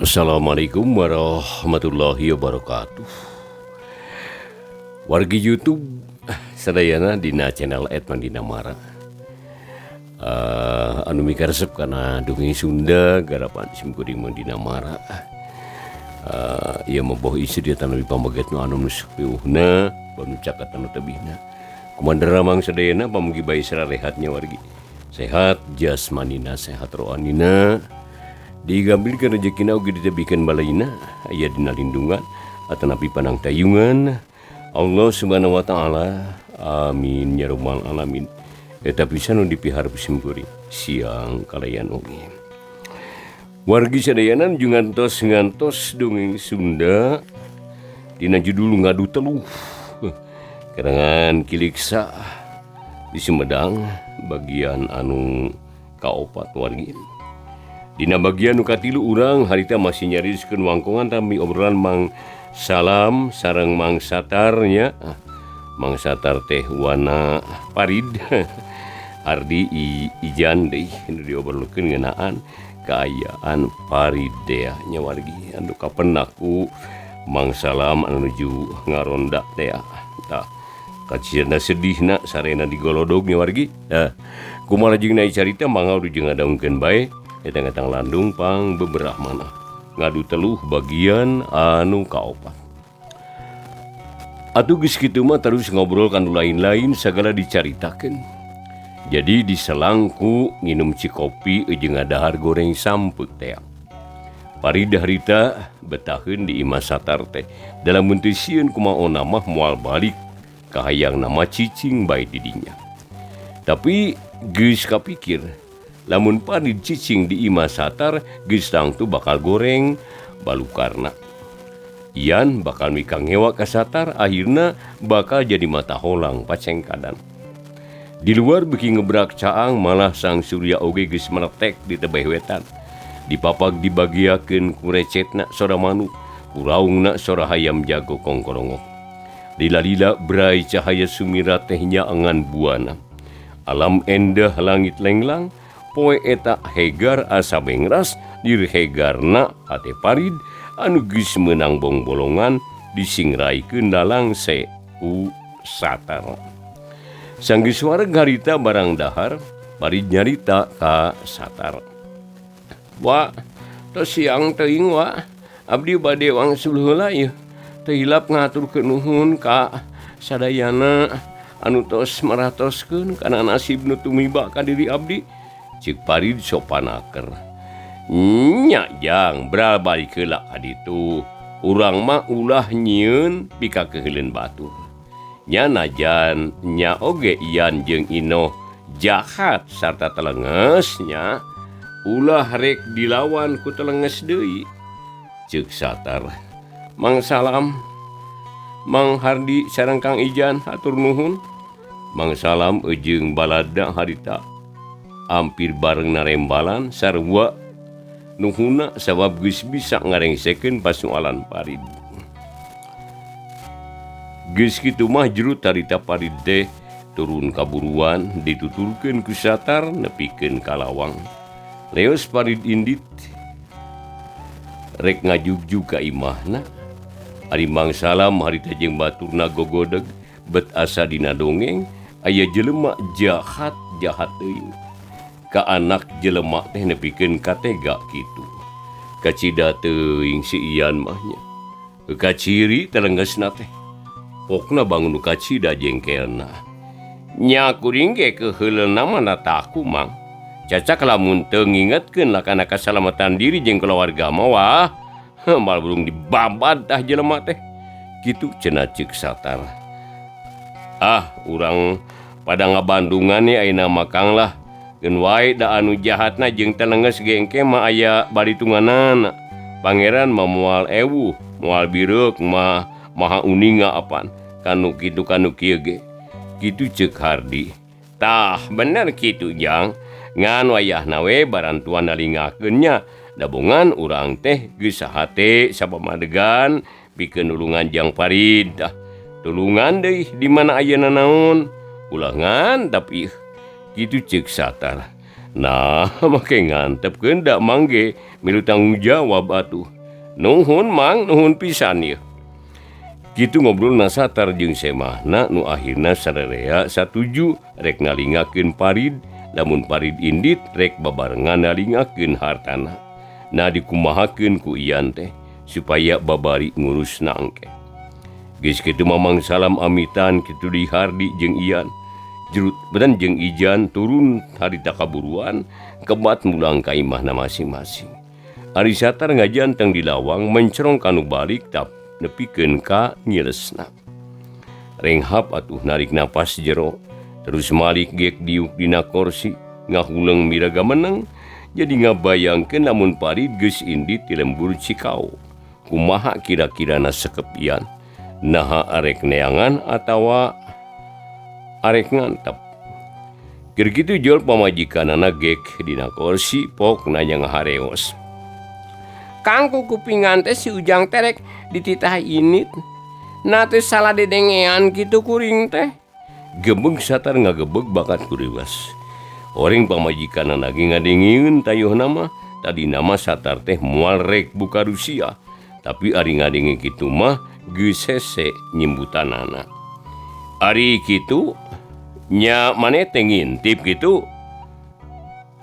Assalamualaikum warahmatullahi wabarakatuh. Wargi YouTube sadayana dina channel Edman Dinamara. Anu mikaresep kana dongeng Sunda garapan simkuring Mang Dinamara. Ieu mah boh isi dia tanawi pamaget nu anu nu banu caket anu tebihna. Kumaha Mang sadayana pamugi bae sararehatnya wargi. Sehat jasmanina, sehat rohanina. Digambilkeun rejekina ugi ditebihkeun balaina aya dina lindungan atanapi panangtayungan Allah Subhanahu wa taala. Amin ya rabbal alamin. Eta pisan nu dipiharep simkuring siang kalayan oge. Wargi sadayana nuju ngantos-ngantos dongeng Sunda dina judul Ngadu Teluh karangan Kiliksa di Sumedang bagian anu kaopat wargi. Dina bagian nu katilu urang harita masih nyarioskeun wangkongan tami obrolan Mang Salam sareng Mang Satarnya. Mang Satar teh wana Parid Ardi Ijan deui nu diobrolkeun ngeunaan kaayaan Parid teh nya wargi anu kapenak ku Mang Salam anu nuju ngaronda teh. Tah kacirna sedihna sarena digolodog nya wargi. Tah kumaha jeung naik carita mangga nuju ngadongkeun bae. Etang-etang landung pang beberapa mana ngadu teluh bagian anu kaopat. Atuh geus kitu mah terus ngobrol kanu lain-lain sagala dicaritakeun. Jadi diselangku nginum cikopi jeung ngadahar goreng sampeu teh. Parid harita betaheun di imah Satar teh. Dalam mun teu sieun kumaha mah moal balik kahayang nama cicing bae di dinya. Tapi geus kapikir lamun Parid cicing di imah Satar geus tangtu bakal goreng balukarna. Ian bakal mikang ngewa ka Satar akhirna bakal jadi mata holang pacengkadan. Di luar beuki ngebrak caang malah sang surya oge geus meretek di tebeh wetan. Dipapag dibagiakeun ku recetna sora manuk, ku raungna sora hayam jago kongkorongok. Lila-lila brai cahaya sumira teh nyaangan buana. Alam endah langit lenglang, poe eta hegar asa bengras dirhegarna hate Parid anu geus meunang bongbolongan disingraikeun lalangse ku Satar. Sanggeus wareg harita barang dahar, Parid nyarita ka Satar. Wa, tos siang teuing wa, abdi bade wangsul heula ieu. Teu hilap ngaturkeun nuhun ka sadayana anu tos maratoskeun kana nasib nu tumiba ka diri abdi. Cik Parid sopanaker. Nya jang bral balik heula ka ditu. Urang mah ulah nyieun pikakeuheuleun batur. Nya najan nya oge Ian jeung Inoh jahat sarta telenges nya ulah rek dilawan ku telenges deui. Ceuk Satar. Mang Salam, Mang Hardi sareng Kang Ijan hatur nuhun. Mang Salam jeung balada harita ampir bareng narembalan sarua nuhuna sabab geus bisa ngarengsekeun pasualan Parid. Geus kitu mah jero tarita Parid teh turun kaburuan dituturkeun ku Satar nepikeun ka lawang. Leos Parid indit rek ngajugjug ka imahna. Ari Mang Salam harita jeung baturna gogodeg bet asa dina dongeng aya jelema jahat jahat teuing. Ka anak jelema teh nepikeun katega kitu. Kacida teuing si Ian mah nya. Kaciri telenggesna teh. Pokna bangun nu kacida jengkelna. Nya kuring ge keuheuleunna mah na taku Mang. Cacak lamun teu ngingetkeun lah kana kasalamatan diri jeung keluarga mah wah. Mal burung dibabad tah jelema teh. Kitu cenah ceuk Satar. Ah, urang pada ngabandungan ye ayeuna mah Kang lah. Geun wae da anu jahatna jeung telenges ge engke mah aya baritunganana. Pangeran mah moal ewuh, moal bireuk mah maha uninga apan kanu kitu kanu kieu ge. Kitu ceuk Hardi. Tah bener kitu Jang. Ngan wayahna we barantuan nalingakeun nya. Dabongan urang teh geus sahate sapamadegan pikeun nulungan Jang Parid. Tah tulungan deui di mana ayeuna naon? Ulah ngantep ieu. Kitu ceuk Satar. Nah, make ngantepkeun da mangge milu tanggung jawab atuh. Nuhun Mang, nuhun pisan ieu. Kitu ngobrol na Satar jeung semahna nu akhirna sarerea satuju rek ngalingakeun Parid, lamun Parid indit rek babarengan ngalingakeun hartana. Nah dikumahakeun ku Ian teh supaya babari ngurus nangke. Geus kitu Mamang Salam amitan kitu di Hardi jeung Ian. Jerut badan jeung Ijan turun harita kaburuan kebat mulang ka imahna masing-masing. Ari Satar ngajanteng di lawang mencerong kanu balik tap nepikeun ka ngilesna. Renghap atuh narik napas jero, terus malik gek diuk dina korsi ngahuleng miraga meneng jadi ngabayangkeun lamun Parid geus indit ti lembur Cikao. Kumaha kira-kirana sekep Ian? Naha arek neangan atawa arek ngantep. Keur kitu jol pamajikanana gek dina korsi pok nanya ngahareos. Kang kupingan teh si Ujang terek dititah init. Na teh salah dedengean kitu kuring teh. Gebeg Satar ngagebeg bakat kuriwas. Oreng pamajikanana ge ngadengieun tayuhna mah tadi nama Satar teh moal rek buka Rusia. Tapi ari ngadenge kitu mah geus hese nyimbutanana. Ari kitu nya maneh teh ngintip kitu.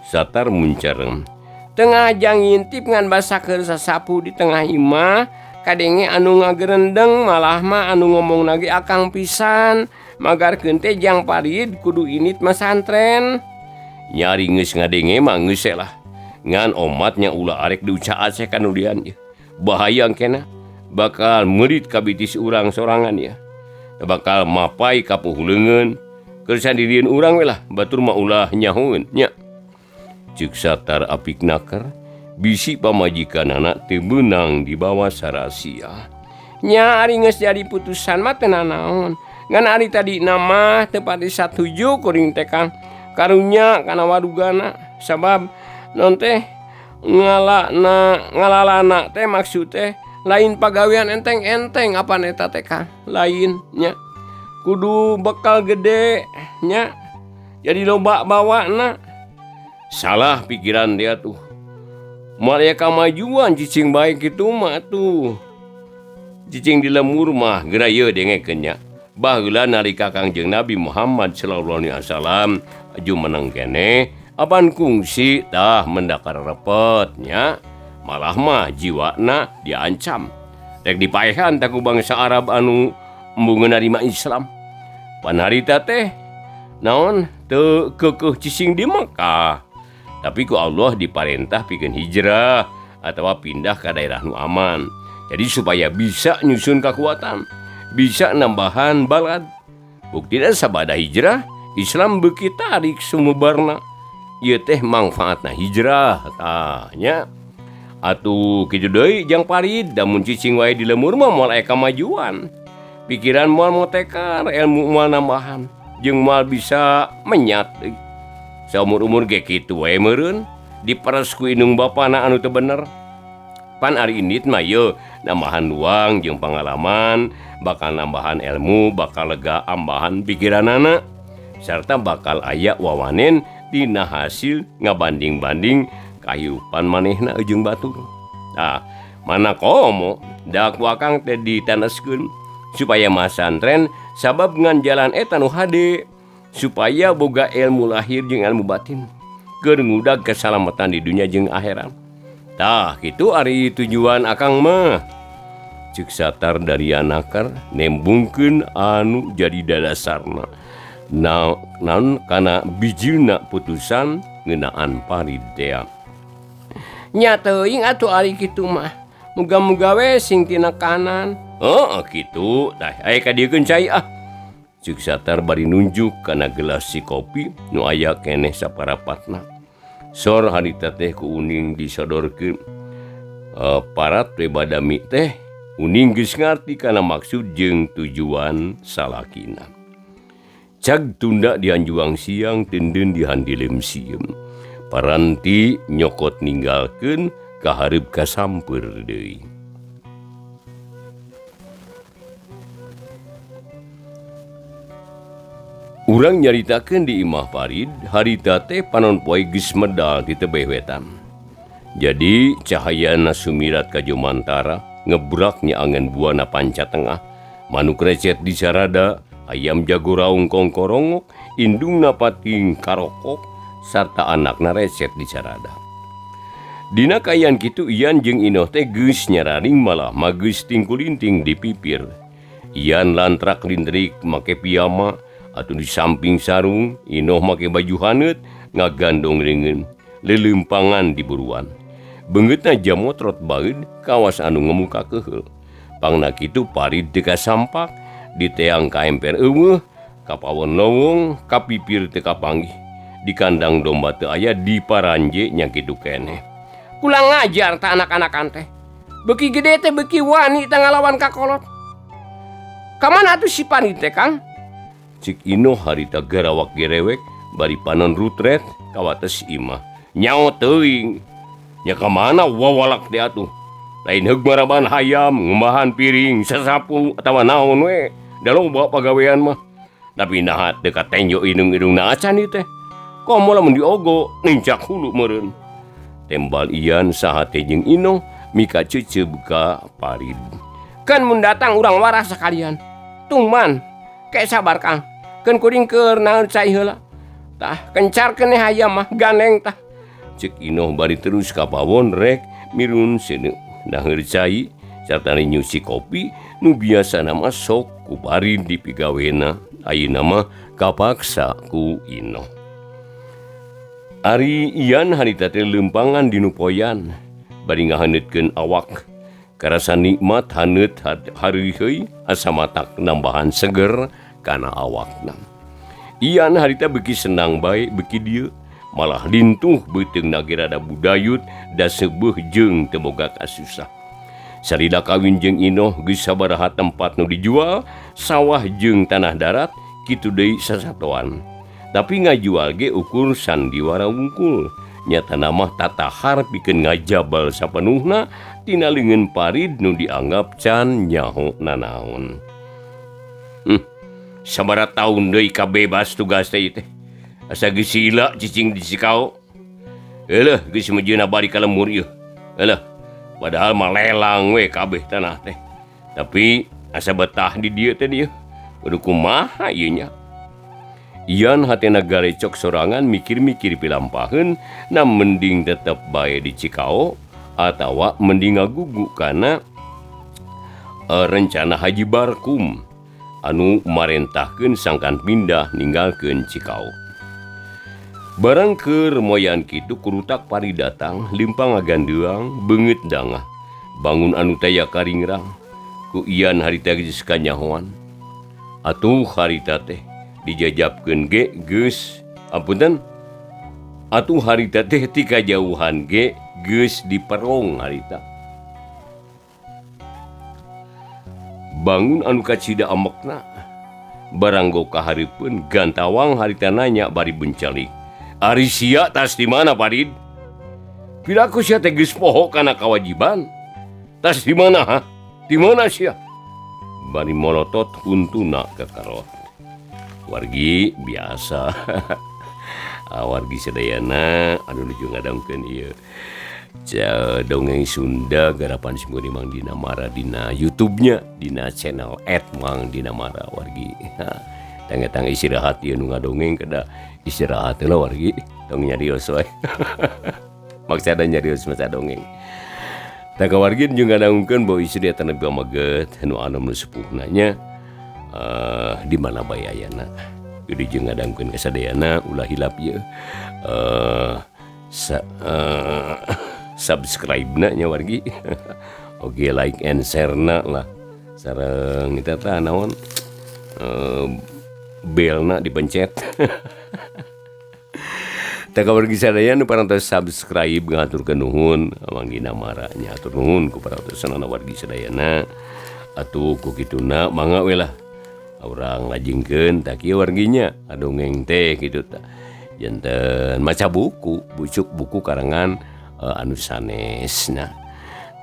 Satar muncareng. Tengah jang ngintip ngan basa keur sasapu di tengah imah kadenge anu ngagerendeng malah mah anu ngomong lagi akang pisan magarkeun teh jang Parid kudu init masantren. Nyari geus ngadenge mah geus lah. Ngan omatnya ulah arek diucaat seh kanudian ieu. Bahaya kena bakal meurit ka bitis urang sorangan ya. Bakal mapai ka puhuleungeun. Keur sandirian urang we lah batur mah ulah nyahoeun nya. Ceuk Satar apik naker bisi pamajikanana teu meunang dibawa sarasia. Nya ari geus jadi putusan mah teu nanaon. Ngan ari tadi nama teu pati satuju kuring teh Kang. Karunya kana wadugana sabab non teh ngalalana teh maksud teh lain pagawean enteng-enteng apan eta teh Kang. Lain nya kudu bekal gede nya jadi loba bawana. Salah pikiran dia tuh. Moal aya kamajuan cicing bae kitu mah tuh. Cicing di lemur mah geura ieu dengekeun nya. Baheula nalika Kangjeng Nabi Muhammad sallallahu alaihi wasallam aju menang keneh apan kungsi tah mendakar repet nya. Malah mah jiwana diancam. Rek dipaehan tah ku bangsa Arab anu embung narima Islam. Pan harita teh naon teu keukeuh cicing di Mekah. Tapi ku Allah diparentah pikeun hijrah atawa pindah ka daerah nu aman. Jadi supaya bisa nyusun kekuatan, bisa nambahan balad. Buktina sabada hijrah, Islam beuki tarik sumubarna. Ieu teh mangfaatna hijrah tah nya. Atuh kitu deui jang Parid, da mun cicing wae di lemur mah moal aya kamajuan. Pikiran moal motekar, ilmu moal nambahan, jeung moal bisa menyat deui. Saumur-umur ge kitu wae meureun, diperes ku indung bapana anu teu bener. Pan ari indit mah yeuh nambahan luang jeung pangalaman, bakal nambahan ilmu, bakal lega ambahan pikiranana, sarta bakal aya wawanen dina hasil ngabanding-banding kahirupan manehna jeung batur. Tah, mana komo da ku akang teh ditaneskeun supaya masantren sabab ngan jalan eta nu hade supaya boga ilmu lahir jeung ilmu batin keur ngudag kesalamatan di dunia jeung akhirat. Tah, kitu ari tujuan akang mah. Ceuk Satar dari anakar nembungkeun anu jadi dadasarna. Naon kana bijilna putusan ngeunaan Parid teh. Nya teuing atuh ari kitu mah. Muga-muga we sing tina kanan. Heeh kitu. Tah aya ka dieukeun cai ah. Ceuk Satar bari nunjuk kana gelas si kopi nu aya keneh saparapatna. Sor harita teh ku Uning disodorkeun. Parat we badami teh Uning geus ngarti kana maksud jeung tujuan salakina. Cag tunda dianjuang siang teuneun dihandileum sieun. Paranti nyokot ninggalkeun kahareup kasampeur deui. Urang nyaritakeun di imah Parid, harita teh panon poe geus medal di tebeh wetan. Jadi cahayana sumirat ka Jomantara ngebraknya angen buana panca tengah. Manuk recet di sarada, ayam jago raung kongkorongok, indungna pating karokok, sarta anakna recet di sarada. Dina kaayaan kitu Ian jeung Inoh teh geus nyararing malah mah geus tingkulinting di pipir. Ian lantrak lintrik make piyama atuh di samping sarung, Inoh make baju haneut ngagandong reungeun, leuleumpangan di buruan. Beungeutna jamotrot baeud kawas anu ngemuka keheul. Pangna kitu Parid teu kasampak, diteang ka emper eueuh, ka pawon lowong, ka pipir teu kapanggih. Di kandang domba teu aya di paranje nya kitu keneh. Kulang ngajar ta anak-anakan teh. Beuki gede teh beuki wani teh ngalawan ka kolot. Ka mana atuh si Parid teh, Kang? Cik Inoh harita garawak gerewek bari panon rutret kawates imah. Nyaho teuing. Nya ka mana wawalak teh atuh? Lain heug maraban hayam, ngumbahan piring, sasapu atawa naon we. Da loba pagawean mah. Tapi naha teu katenjo inung-inungna acan ieu teh. Komo lamun diogo nincak hulu meureun. Tembal Ian saha teh jeung Inoh mika ceuceub ka Parid. Keun mun datang urang warah sakalian. Tungman, ke sabar Kang. Keun kuring keur naon cai heula. Tah kencarkeun hayam mah gandeng tah. Cek Inoh bari terus ka pawon rek mirun seuneu naheur cai sarta nyuci kopi nu biasana mah sok ku Parid dipigawena ayeuna mah kapaksa ku Inoh. Ari Ian harita teh leumpangan di nu poyan bari ngahaneutkeun awak. Karasa nikmat haneut hareuheuy asa matak nambahan seger kana awakna. Ian harita beuki senang bae beuki dieu malah lintuh beuteungna ge rada budayut da seubeuh jeung teu boga kasusah. Salila kawin jeung Inoh geus sabaraha tempat nu dijual, sawah jeung tanah darat kitu deui sasatoan. Tapi ngajual ge ukur sandiwara wungkul. Nyatana mah tatahar pikeun ngajabal sapenuhna tina leungeun Parid nu dianggap can nyaho nanaon. Sabaraha taun deui kabebas tugas teh teh. Asa geus sila cicing di Cikao. Eleuh geus mejeuna bari ka lembur ieu. Eleuh, padahal mah lelang we kabeh tanah teh. Tapi asa betah di dieu teh dieu. Kudu kumaha ieu nya? Ian hatena garecok sorangan mikir-mikir pilampaheun na mending tetep bae di Cikao atawa mending ngagugu kana rencana Haji Barkum anu marentahkeun sangkan pindah ninggalkeun Cikao. Barang keur moyan kitu kurutak Parid datang limpang ngagandeang beungeut dangah bangun anu taya karingrang ku Ian harita geus kanyahoan. Atuh harita teh dijajabkeun ge geus apunten atuh harita teh ti kajauhan ge geus diperong harita. Bangun anu kacida amekna barang go kahareupeun gantawang harita nanya bari bencalik. Ari sia tas di mana Parid? Piraku sia teh geus poho kana kawajiban. Tas di mana ha? Di mana sia? Bari molotot huntuna kekerot. Wargi biasa. Wargi sadayana anu nuju ngadangkeun ieu. Dongeng Sunda garapan simkuring Mang Dina Mara dina YouTube-nya dina channel @mangdinamara wargi. Tang-tang istirahat ieu nu ngadongeng kada istirahat heula wargi tong nyarios wae. Maksada nyarios maca dongeng. Tah ka wargi jeung ngadangkeun bau istri eta nepi maget nu anom nu sepuhna nya di mana bae ayana. Kudu jeung ngadangkeun ka sadayana ulah hilap ieu. Subscribe-na nya wargi. Oke like and share-na lah. Sareng eta tah naon belna dipencet. Tah ka wargi sadaya nu parantos subscribe ngaturkeun nuhun Mang Dina Mara nya atur nuhun ku parantosanana wargi sadayana. Atuh ku kituna mangga we lah urang lajengkeun tah kieu warginya adongeng teh kitu tah. Janten maca buku, bucuk buku karangan anu sanesna.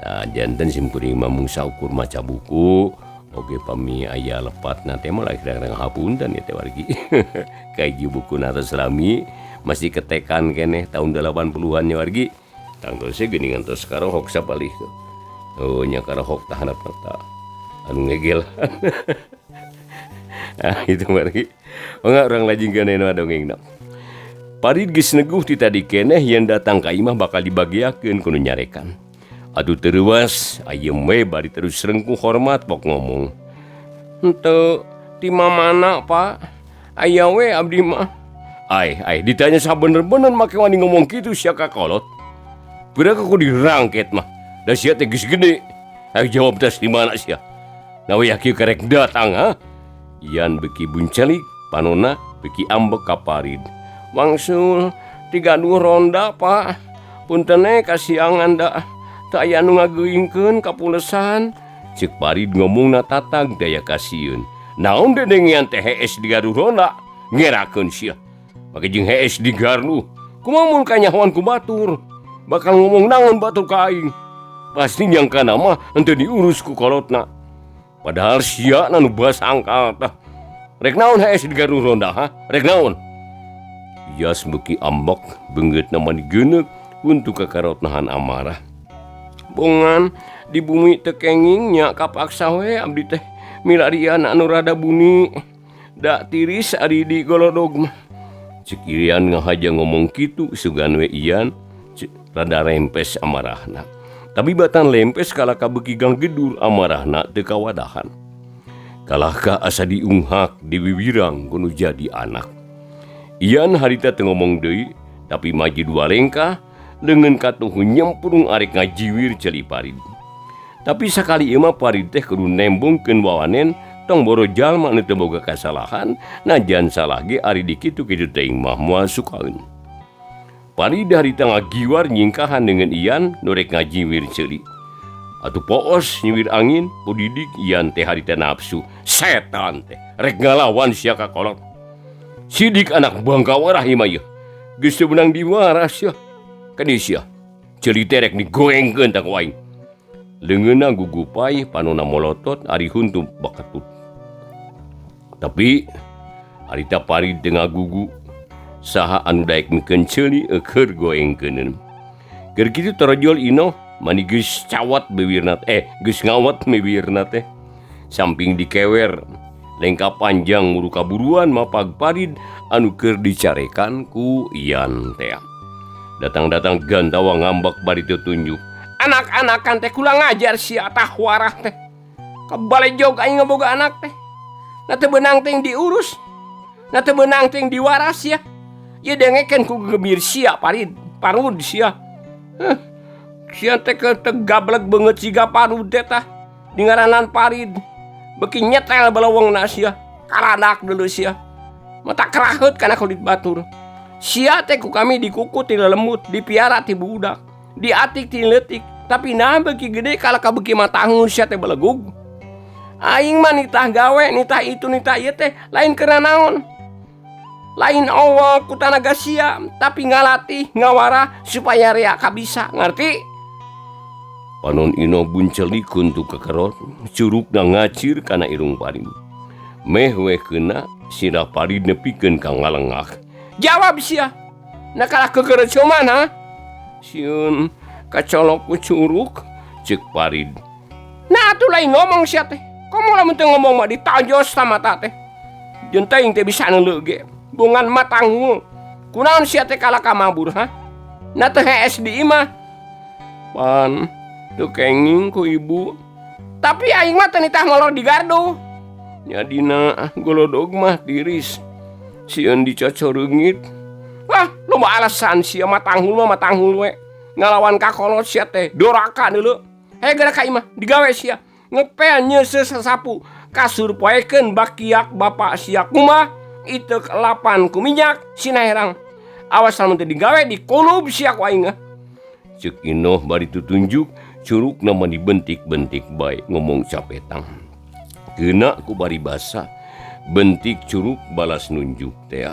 Tah janten simkuring mah mung saukur maca buku oge pami aya lepatna teh mah kadang-kadang hapunten ieu teh wargi. Kahiji bukuna tos lami masih ketekan keneh tahun 80-an nya wargi. Tangtos geuningan tos karohok sapalih. Oh nya karohok tah handap mata anu ngegel. Ah itu mari. Mangga urang lajengkeun anu dongengna. Parid geus neguh ti tadi keneh yen datang ka imah bakal dibagiakeun ku nu nyarekan. Aduh tereuwas ayem we bari terus rengkuh hormat pok ngomong. Henteu ti mamana Pak? Aya we abdi mah. Ai ai ditanya sabener-bener make wani ngomong kitu sia ka kolot. Pira ku dirangket mah. Da sia teh geus gede. Ayo jawab tas di mana sia? Nah we kieu karek datang ha? Ian beki buncelik panona beki ambek ka Parid. Wangsul tigaduh ronda Pak. Puntene kasiangan da. Teu aya nu ngageuingkeun kapulesan. Ceuk Parid ngomongna tatag daya kasieun. Naon dedengean teh hees digaduh ronda? Ngerakeun sia. Make jeung hees digarduh. Kumaha mun kanyahoan ku batur? Bakal ngomong naon batur ka aing? Pasti nyangkana mah henteu diurus ku kolotna. Padahal sia nu basangkal tah. Rek naon hees digaduh ronda ha? Rek naon? Iyas beuki ambek beungeutna mah digeuneup untuk kakarot nahan amarah. Bongan di bumi teu kenging nya kapaksa we abdi teh milarian anu rada buni. Da tiris ari di golodog mah. Ceuk Ian ngahaja ngomong kitu sugan we Ian rada rempes amarahna. Tapi batan lempes kalah kabeuki gang gedur amarahna teu kawadahan. Kalahka asa diunghak diwiwirang kudu jadi anak. Ian harita teu ngomong deui tapi maju dua lengkah leungeun katuhu nyemprung arek ngajiwir ceuli Parid. Tapi sakali ieu mah Parid teh kudu nembongkeun wawanen tong boro jalma nu teu boga kasalahan najan salah ge ari dikitu-kitu teuing mah moal sukaeun. Parid harita ngagiwar nyingkahan dengan Ian nu rek ngajiwir ceuli. Atuh poos nyiwir angin pudidik Ian teh harita nafsu. Setan teh rek ngalawan sia ka kolot. Sidik anak bangka warah ieu mah ieu. Geus teu meunang diwaras sia. Kadi sia. Ceuli teh rek digoengkeun tah ku aing. Leungeunna gugupai panona molotot ari huntu baketut. Tapi harita Parid teu ngagugu. Saha anu daek mikeun ceuli keur goengkeuneun. Keur kitu torojol Inoh mani geus cawat bibirna geus ngawat bibirna teh. Samping dikewer lengkah panjang muru kaburuan mapag Parid anu keur dicarekan ku Ian teh. Datang-datang gantawa ngambek bari teu tunjuk. Anak-anakan teh kula ngajar sia tah warah teh. Kabalejog aing ngaboga anak teh. Na teu beunang teh diurus. Na teu beunang teh diwaras sia. Ieu dengekeun ku gebir sia Parid, parud sia. Heh. Sia teh keur teu gableg beungeut siga parud teh tah. Di ngaranan Parid. Beuki nyetel balawengna sia. Karadak deuleu sia. Mata keraheut kana kulit batur. Sia teh ku kami dikukut ti lelembut, dipiara ti budak, diatik ti leutik, tapi nah beuki gede kalah ka beuki matangun sia teh belegug. Aing mah nitah gawe, nitah itu, nitah ieu teh lain keur naon. Lain awak ku tanaga sia, tapi ngalatih, ngawarah supaya rea kabisa, ngarti? Panon Ino buncelik untuk kekerot, curugna ngacir kana irung Parid. Meh we keuna sirah Parid nepikeun ka ngalengah. Jawab sia. Na kalah kekerot mana? Sieun kacolok ku curug, ceuk Parid. Nah atuh lain ngomong sia teh. Komo lamun teu ngomong mah ditajos ta mata teh. Jeung teuing teh bisa neuleuh ge. Bongan matangul. Kunaon sia teh kalah ka mabur ha? Na teu hees di imah. Pan teu kenging ku ibu. Tapi aing mah teu nitah molor di gardu. Nya dina golodog mah tiris. Sieun dicocoreungit. Wah, loba alasan sia matanghul mah matanghul we. Ngalawan ka kolot sia teh doraka deuleu. Hei geura ka imah digawe sia. Ngepel nyeuseuh sasapu. Kasur poekeun bakiak bapak sia kumaha? Iteuk lapan ku minyak sina herang. Awas lamun teu digawe dikulub sia ku aing. Ceuk Inoh bari tutunjuk curugna mah dibentik-bentik bae ngomong capetang. Keuna ku bari basa bentik curug balas nunjuk teh.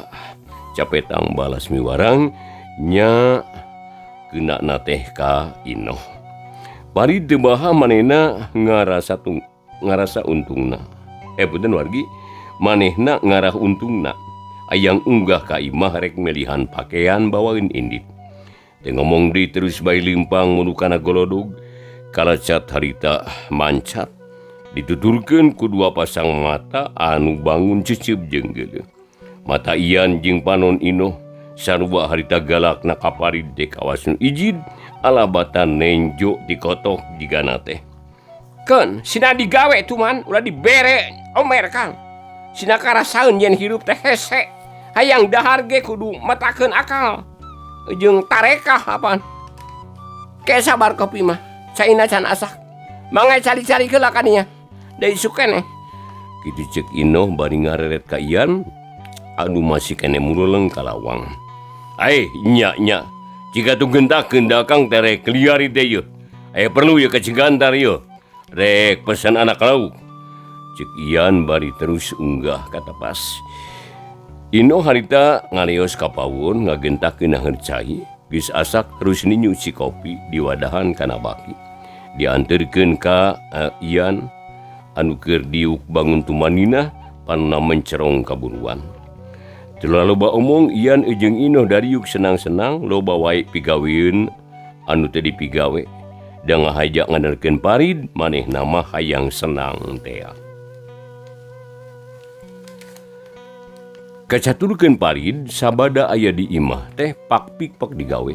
Capetang balas miwarang nya keuna na teh ka Inoh. Parid teu baha manehna ngarasa untungna. Punten wargi, manehna ngarah untungna. Ayang unggah ka imah rek melihan pakaian bawaeun indit. Teu ngomong deui terus bae leumpang munu kana golodog kalacat harita mancat dituturkeun ku dua pasang mata anu bangun cecep jeung geuleuh. Mata Ian jeung panon Inoh sarua harita galakna ka Parid teh kawas nu ijid alabatan nenjo dikotok jigana teh. Keun sina digawe tuman ulah dibere omer Kang. Sina karasaeun yen hirup teh hese. Hayang dahar ge kudu matakeun akal. Jeung tarekah apaan. Ke sabar kopi mah. Caina can asak. Mangga cari-cari heula ka dinya. Da isuk keneh. Kitu ceuk Inoh bari ngareret ka Ian anu masih keneh muleleng ka lawang. Ai nya nya. Jika tu gentakeun da Kang teh rek liar teh yeuh. Aya perlu yeuh ka Cigantar yeuh. Rek pesan anak lauk. Ceuk Ian bari terus unggah ka tepas. Inoh harita ngaleos ka pawon ngagentakeun naheun cai, geus asak terus ninyu si kopi diwadahan kana baki. Dianterkeun ka Ian anu keur diuk bangun tumaninah panonna mencerong kaburuan. Teu loba omong Ian jeung Inoh dariuk senang-senang loba wae pigaweun anu teu dipigawe. Da ngahaja nganerkeun Parid manehna mah hayang senang tea. Kacaturkeun Parid sabada aya di imah teh pak-pik-pak digawe.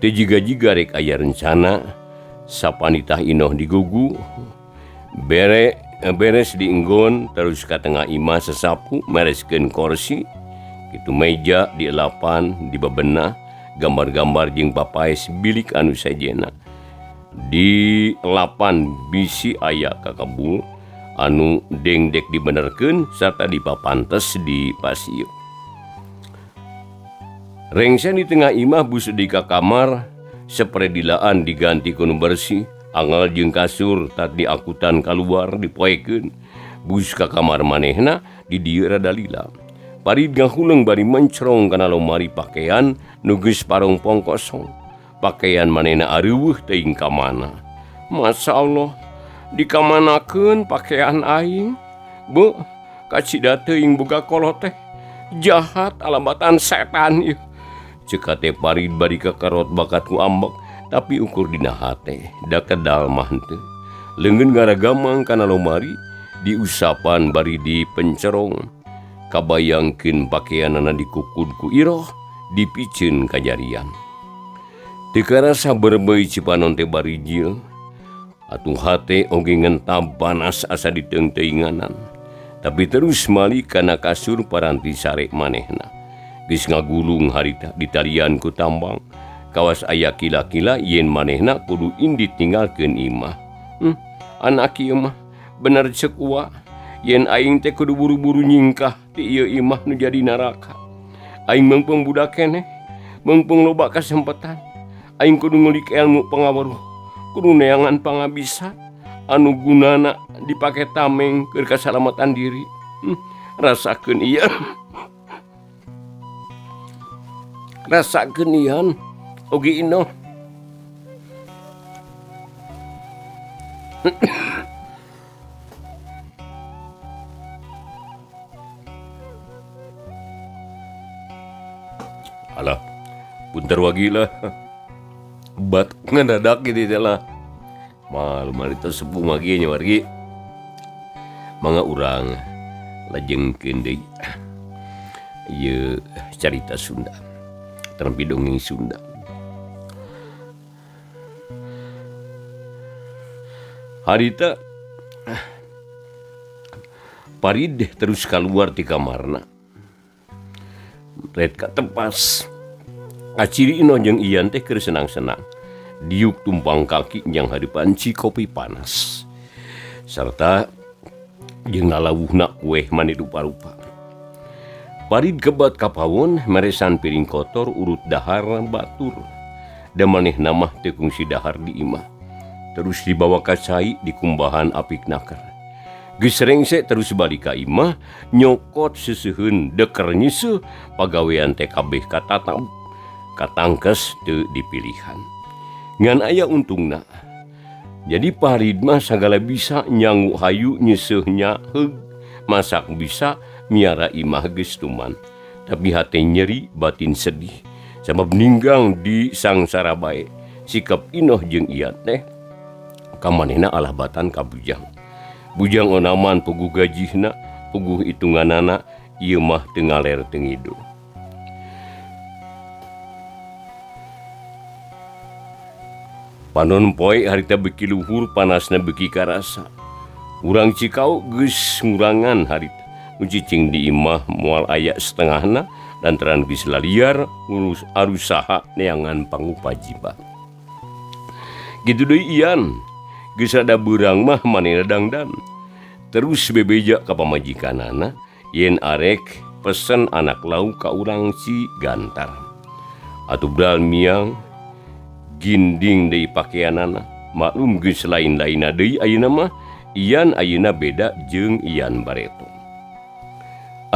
Teu jiga-jiga rek aya rencana sapanitah Inoh digugu beres dienggon terus ka tengah imah sasapu mereskeun korsi kitu meja dielapan dibebenah gambar-gambar jeung papaes bilik anu sejenna. Di lapan bisi aya kakebul anu dengdek dibenerkeun sarta dipapantes di pasio. Rengse di tengah imah bus di ka kamar sepredilaan diganti ku nu bersih, angal jeung kasur tat diangkutan kaluar dipoekeun. Bus ka kamar manehna di dieu rada lila. Parid ngahuleng bari mencerong kana lomari pakaian nu geus parongpong kosong. Pakaian manehna areuweuh teuing ka mana. Masya Allah, dikamanakeun pakaian aing. Bu, kacida teuing boga kolot teh. Jahat alambatan setan ieu. Ceuk hate Parid bari kakarot bakat ku ambek, tapi ukur dina hate da kedal mah henteu. Leungeun ngaragamang kana lomari diusapan bari dipencerong. Kabayangkeun pakaianana dikukud ku Iroh, dipiceun ka jarian. Teu karasa berbei cipanon teh barijil. Atuh hate oge ngentab panas asa diteungteuinganan. Tapi terus malik kana kasur paranti sare manehna. Geus ngagulung harita ditalian ku tambang. Kawas aya kila-kila yen manehna kudu indit ninggalkeun imah. Anak ieu mah bener ceuk uwa. Yen aing teh kudu buru-buru nyingkah ti ieu imah nu jadi neraka. Aing meungpeung budak keneh, meungpeung loba kasempatan. Aing kudu ngulik ilmu pangaweruh, kudu neangan pangabisa anu gunana dipake tameng keur kasalamatan diri. Rasakeun ieu. Rasakeun ieu oge Inoh. Alah, punter wagilah. Bat ngedadak gitu teh lah. Malu marita sepuh magi nya wargi. Mangga urang lajengkeun deui. Ieu carita Sunda. Terlebih dongeng Sunda. Harita Parid terus keluar ti kamarna. Red ka tepas. Aciri Inoh jeung Ian teh keur senang-senang. Diuk tumpang kaki yang hadapan ci kopi panas. Serta jeung lalawuhna kueh mani rupa-rupa. Parid kebat ka pawon meresan piring kotor urut dahar batur. Da manehna mah teu kungsi dahar di imah. Terus dibawa ka cai dikumbahan apik naker. Geus rengse terus balik ka imah nyokot seseuheun deker nyiseuh pagawean teh kabeh katatab katangkes teu dipilihan. Ngan aya untungna. Jadi Parid mah sagala bisa nyangu hayu nyeseuhnya heug masak bisa miara imah geus tuman. Tapi hate nyeri batin sedih. Sabab ninggang di sangsara bae sikap Inoh jeung Ian teh kamanehna alah batan ka Bujang. Bujang onaman puguh gajihna, puguh hitunganana, ieu mah teu ngaler teu ngidul. Panon poe harita beuki luhur panasna beuki karasa. Urang Cikau geus ngurangan harita. Nu cicing di imah moal aya setengahna lantaran geus laliar ngurus arusaha neangan pangupajiba. Kitu deui Ian, geus rada beurang mah manehna dangdan. Terus bebeja ka pamajikanana yen arek pesen anak lauk ka urang Cigantar. Atuh bral miang ginding deui pakeanana, maklum geus lain-lainna deui ayeuna mah Ian ayeuna beda jeung Ian bareto.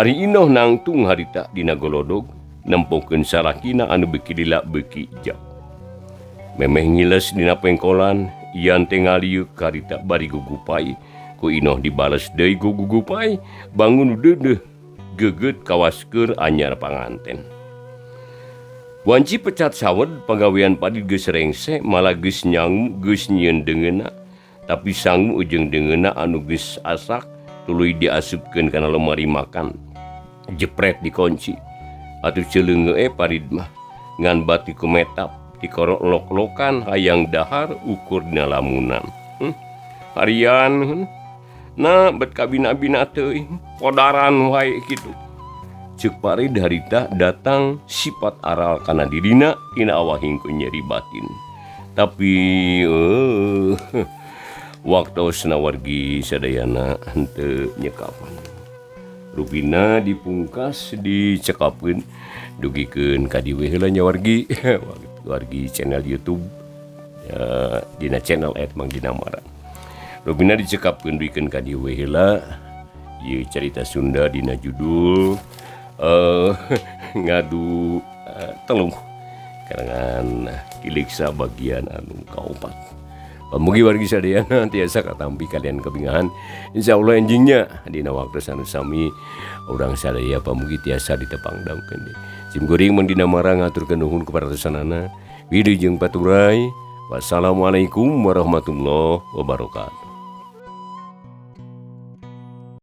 Ari Inoh nangtung harita dina golodog nempokeun salakina anu beuki lila beuki jauh. Memeh ngiles dina pengkolan, Ian teh ngaliuk harita bari gugupai. Ku Inoh dibales deui gugupai, bangun deudeuh geget kawas keur anyar panganten. Wanci pecat sawed pagawean Padid geus rengse malah geus nyangu geus nyieun deungeunna. Tapi sangu jeung deungeunna anu geus asak tuluy diasupkeun kana lemari makan. Jepret dikunci. Atuh celeungeue Parid mah ngan bati kumetap dikorok lok-lokan hayang dahar ukur dina lamunan. Harian na bet kabina-bina teuing podaran wae kitu. Ceuk Parid harita datang sifat aral kana dirina tina awahing ku nyeri batin. Tapi waktosna wargi sadayana henteu nyekapan. Rupina dipungkas dicekapkeun dugikeun ka dieu heula nya wargi. Wargi channel YouTube dina channel @mangdinamara. Rupina dicekapkeun dugikeun ka dieu heula ieu carita Sunda dina judul ngadu teluh karangan Kiliksa bagian anu kaopat. Mugi wargi sadayana tiasa katampi kalian kebingahan. Insyaallah enjingnya dina waktu anu sami urang sadaya pamugi tiasa ditepangdangkeun deui. Sim kuring Mang Dina Mara ngaturkeun nuhun kepada sanana. Wilujeng paturay. Wassalamualaikum warahmatullahi wabarakatuh.